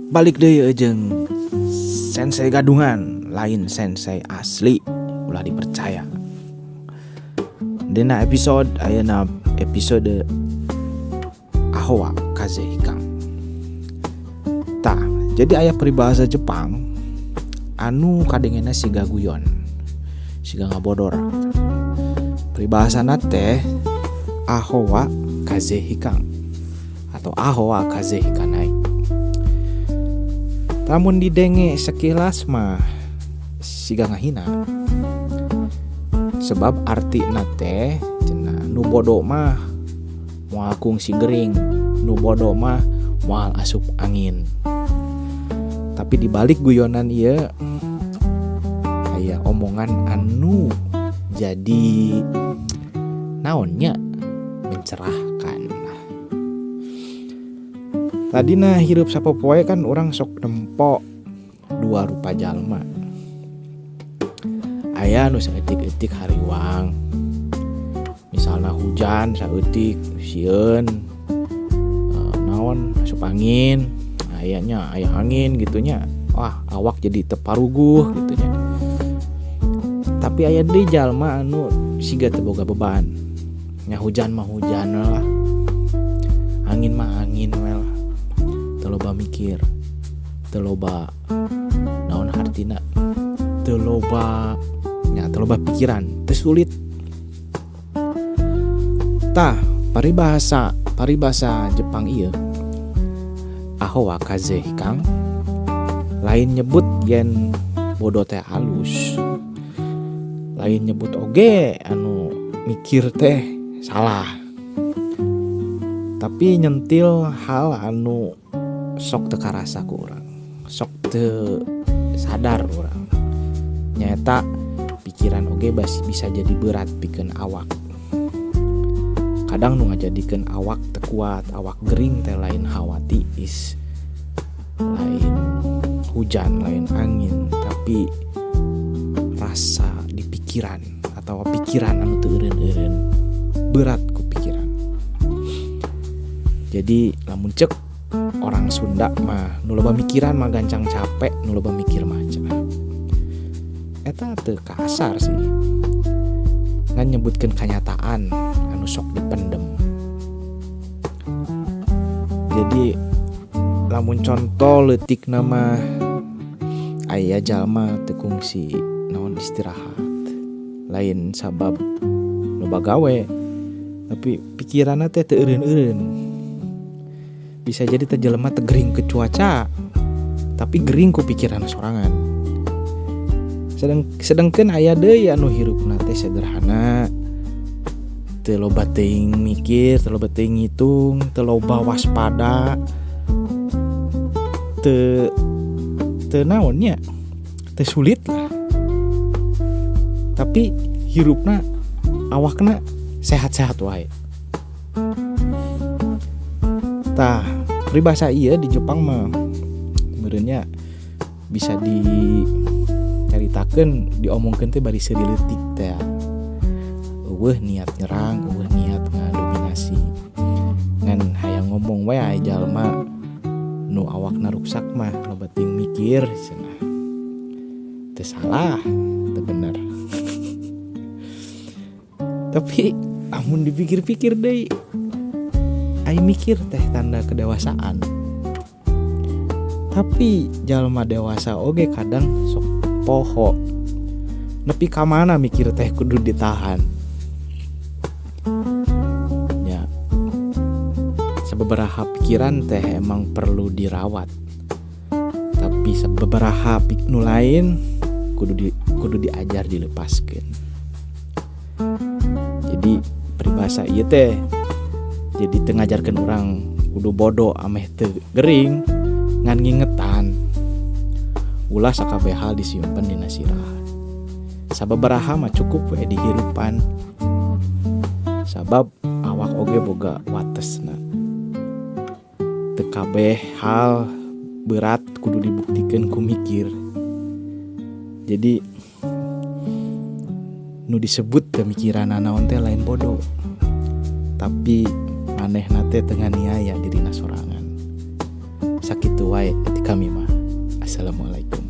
Balik deui jeung Sensei Gadungan, lain sensei asli, ulah dipercaya. Dina episode ayeuna, episode Aho wa Kaze Hikan. Tah, jadi aya peribahasa Jepang anu kadengena siga guyon, siga ngabodor. Peribahasana teh Aho wa Kaze Hikan atau Aho wa Kaze Hikanai. Lamun didenge sekilas mah siga ngahina, sebab artina teh cenah nu bodoh mah moal kungsi gering, nu bodoh mah moal asup angin. Tapi dibalik guyonan ieu aya omongan anu jadi naonnya, mencerahkan lah. Tadina hirup sapopoe kan urang sok nempo dua rupa jalma. Aya nu saeutik-eutik hariwang, misalna hujan saeutik sieun, naon, asup angin, ayanya aya angin gitunya, wah, awak jadi teu paruguh gitunya. Tapi aya deui jalma anu siga teu boga beban nya, hujan mah hujan lah, angin mah angin we lah, teu loba mikir, teu loba naon hartina, teu loba nya, teu loba pikiran, teu sulit. Tah, paribahasa paribahasa Jepang ieu, Aho wa Kaze Hikan, lain nyebut yen bodoh teh halus, lain nyebut oge anu mikir teh salah, tapi nyentil hal anu sok teu karasa ku urang, sok teu sadar urang, nyaeta pikiran oge bisa jadi berat pikeun awak. Kadang nu ngajadikeun awak teu kuat, awak gering teh lain hawa tiis, lain hujan, lain angin, tapi rasa di pikiran atau pikiran anu teu eureun-eureun, berat ku pikiran. Jadi lamun cek orang Sunda mah, nu loba mikiran mah gancang capek, nu loba mikir mah cenah. Eta teu kasar sih, ngan nyebutkeun kanyataan anu sok dipendem. Jadi lamun contoh leutik mah, aya jalma teu kungsi naon, istirahat, lain sabab loba gawe, tapi pikiranna teh teu eureun-eureun. Bisa jadi teh jelema teu gering ke cuaca, tapi gering ku pikiran sorangan. Sedangkan aya deui anu hirupna teh sederhana, teu loba teuing mikir, teu loba teuing ngitung, teu loba waspada, teu teu naon nya, teu sulit lah, tapi hirupna, awakna sehat-sehat wae. Tah, peribahasa ieu di Jepang mah meureunnya bisa dicaritakeun, diomongkeun teh bari seuri leutik teh. Euweuh niat nyerang, euweuh niat ngadominasi, ngan hayang ngomong we aya jalma nu awakna ruksak mah loba teuing mikir cenah. Teu salah, teu bener, tapi amun dipikir-pikir deui, ai mikir teh tanda kedewasaan. Tapi jalma dewasa oge kadang sok poho nepi ka mana mikir teh kudu ditahan ya. Sababaraha pikiran teh emang perlu dirawat, tapi sababaraha nu lain kudu diajar dilepaskeun. Jadi peribahasa ieu teh jadi teu ngajarkeun urang kudu bodoh ameh teu gering, ngan ngingetan ulah sakabeh hal disimpen dina sirah. Sababaraha mah cukup we dihirupan, sabab awak oge boga watesna. Teu kabeh hal berat kudu dibuktikeun ku mikir. Jadi nu disebut teu mikiran naon teh lain bodoh, tapi manehna teh teu nganiaya dirina sorangan. Sakitu wae ti. kami mah. Assalamualaikum.